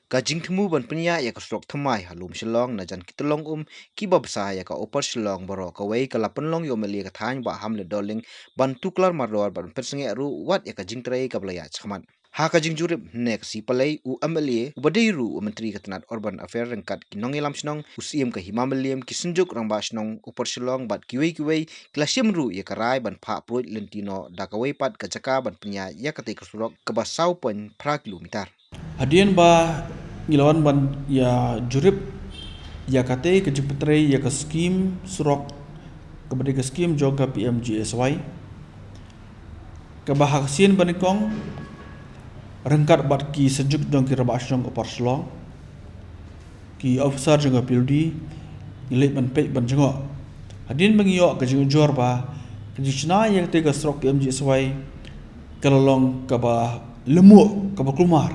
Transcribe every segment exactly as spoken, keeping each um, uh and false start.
Ka jingthmu ban pynïaid ïa ka surok thymmai ha Lum Shillong na jan ki tyllong um kiba bsa ïa ka Upper Shillong baroh kawei ka la pynlong ïa u M L A ka thaiñ Bah Hamlet Dohling ban tuklar mardor ban pynsangeh ruh wat ïa ka jingtrei kaba la ïaid shakhmat. Ha ka jingjurip hynne ka sngi Palei, u M L A uba dei ruh u Myntri ka tnat Urban Affairs ryngkat ki nongïalam shnong, u Syiem ka Hima Mylliem, ki synjuk rangbah shnong Upper Shillong bad kiwei kiwei ki la shim ruh ïa ka rai ban phah pruid lynti noh da kawei pat ka jaka ban pynïaid ïa katei ka surok kaba saw point phra kilometer. Hadien ba ngi la wan ban ïa jurip ïa katei ka jingpyntrei ïa ka skim surok kaba dei ka skim jong ka P M G S Y, kaba ha ka sien ba nyngkong ryngkat bad ki synjuk jong ki rangbah shnong Upper Shillong, ki officer jong ka P W D, ngi leit ban peit ban jngoh. Hadien ba ngi ïoh ka jingujor ba ka jingshna ïa katei ka surok P M G S Y ka la long kaba lehmok, kaba kulmar,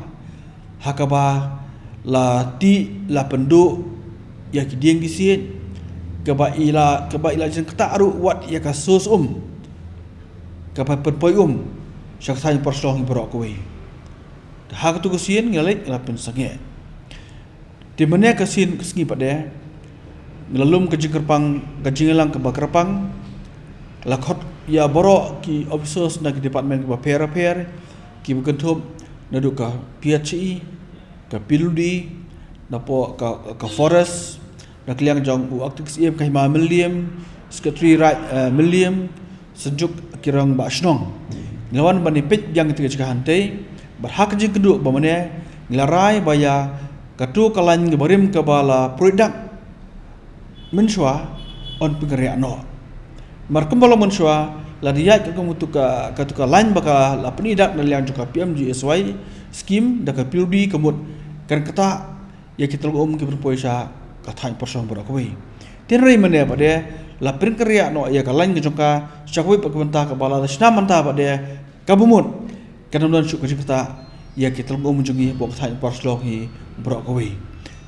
ha kaba la tih la pynduh ïa ki dieng ki siej, kaba i la, kaba i la jingktah ruh wat ïa ka source um, kaba pynpoi um sha ka thaiñ Upper Shillong hi baroh kawei. Te ha katu ka sien ngi la leit ngi la pynsangeh. Te mynne ka sien ka sngi pat de ngi la lum ka jingkyrpang, ka jingïalang kaba kyrpang, la khot ïa baroh ki officers na ki department kiba pher pher, kiba kynthup naduh ka P H E, ka P W D, napoh ka, ka forest, na ka liang jong u Acting Chief ka Hima Mylliem, Secretary Raj, eh, Mylliem, synjuk ki rangbah shnong. Ngi la wan ban ïa peit biang ïa katei ka jaka hangtei, bad ha ka jingkynduh ba mynne ngi la rai ba ïa katu ka lain kaba rim kaba la pruid dak mynshuwa yn pynkynriah noh. Namar kumba long mynshuwa, lada ïaid katkum katu ka, katu ka lain ba ka la pyni dak na liang jong ka P M G S Y skim da ka P W D, ka mut kan ktah ïa ki tyllong um kiba pynpoi sha ka thaiñ Upper Shillong baroh kawei. Te hynrei mynne pat de la pynkynriah noh ïa ka lain ka jong ka sha kawei pat ka bynta kaba lada shna mynta pat de kaba mut kan ym don shuh ka jingktah ïa ki tyllong um jong ngi hapoh ka thaiñ Upper Shillong hi baroh kawei.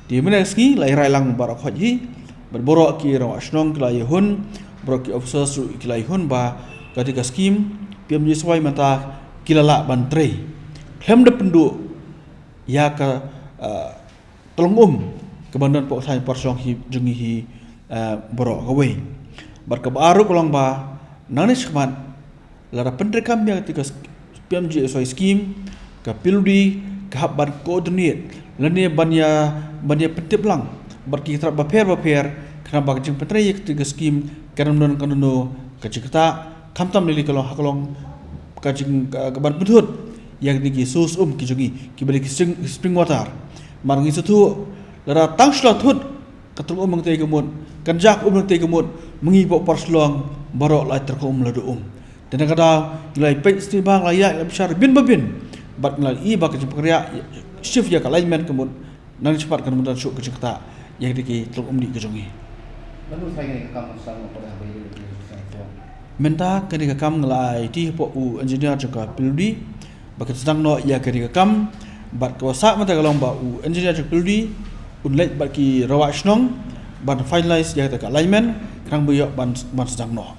Te mynne ka sngi la ïa rai lang baroh khoit hi, bad baroh ki rangbah shnong ki la ïa hun, baroh ki officers ruh ki la ïa hun ba katei ka skim P M G S Y mynta ki la lah ban trei khlem da pynduh ïa ka, eh, tyllong um kaban don hapoh ka thaiñ Upper Shillong hi jong ngi hi, eh, baroh kawei. Bad kaba ar ruh ka long ba nangne shakhmat lada pyntreikam ïa katei ka sk-, P M G S Y skim, ka P W D ka hap ban coordinate lane ban ïa, ban ïa pyntip lang bad ki tnat bapher bapher khnang ba ka jingpyntrei ïa katei ka skim kan ym don kano kano ka jingktah, khamtam lei lei ka long ha ka long ka jing, ka, kaban pynthut ïa katei ki source um ki jong ngi kiba dei ki spring, spring water. Namar ngi sngewthuh lada tang shu la thut ka tyllong um hangtei ka mut, kan jah um hangtei ka mut, ma ngi hapoh Upper Shillong baroh la tyllong um la duh um. Te na ka daw ngi la ïa peit snieh bha, la ïaid la bishar bin ba bin, bad ngi la ïohi ba ka jingpynkynriah shift ïa ka alignment ka mut, nangne shakhmat kan ym don shuh ka jingktah ïa katei ki tyllong um dih ki jong ngi. Mano sa kane ka kam sdang noh pat ha ba ïa ka jingpynkynriah? Mynta kane ka kam ngi la aiti hapoh u engineer jong ka P W D ba kin sdang noh ïa kane ka kam, bad kaba sah mynta ka long ba u engineer jong ka P W D un leit bad ki rangbah shnong ban finalize ïa katei ka alignment khnang ba ïoh ban, ban sdang noh.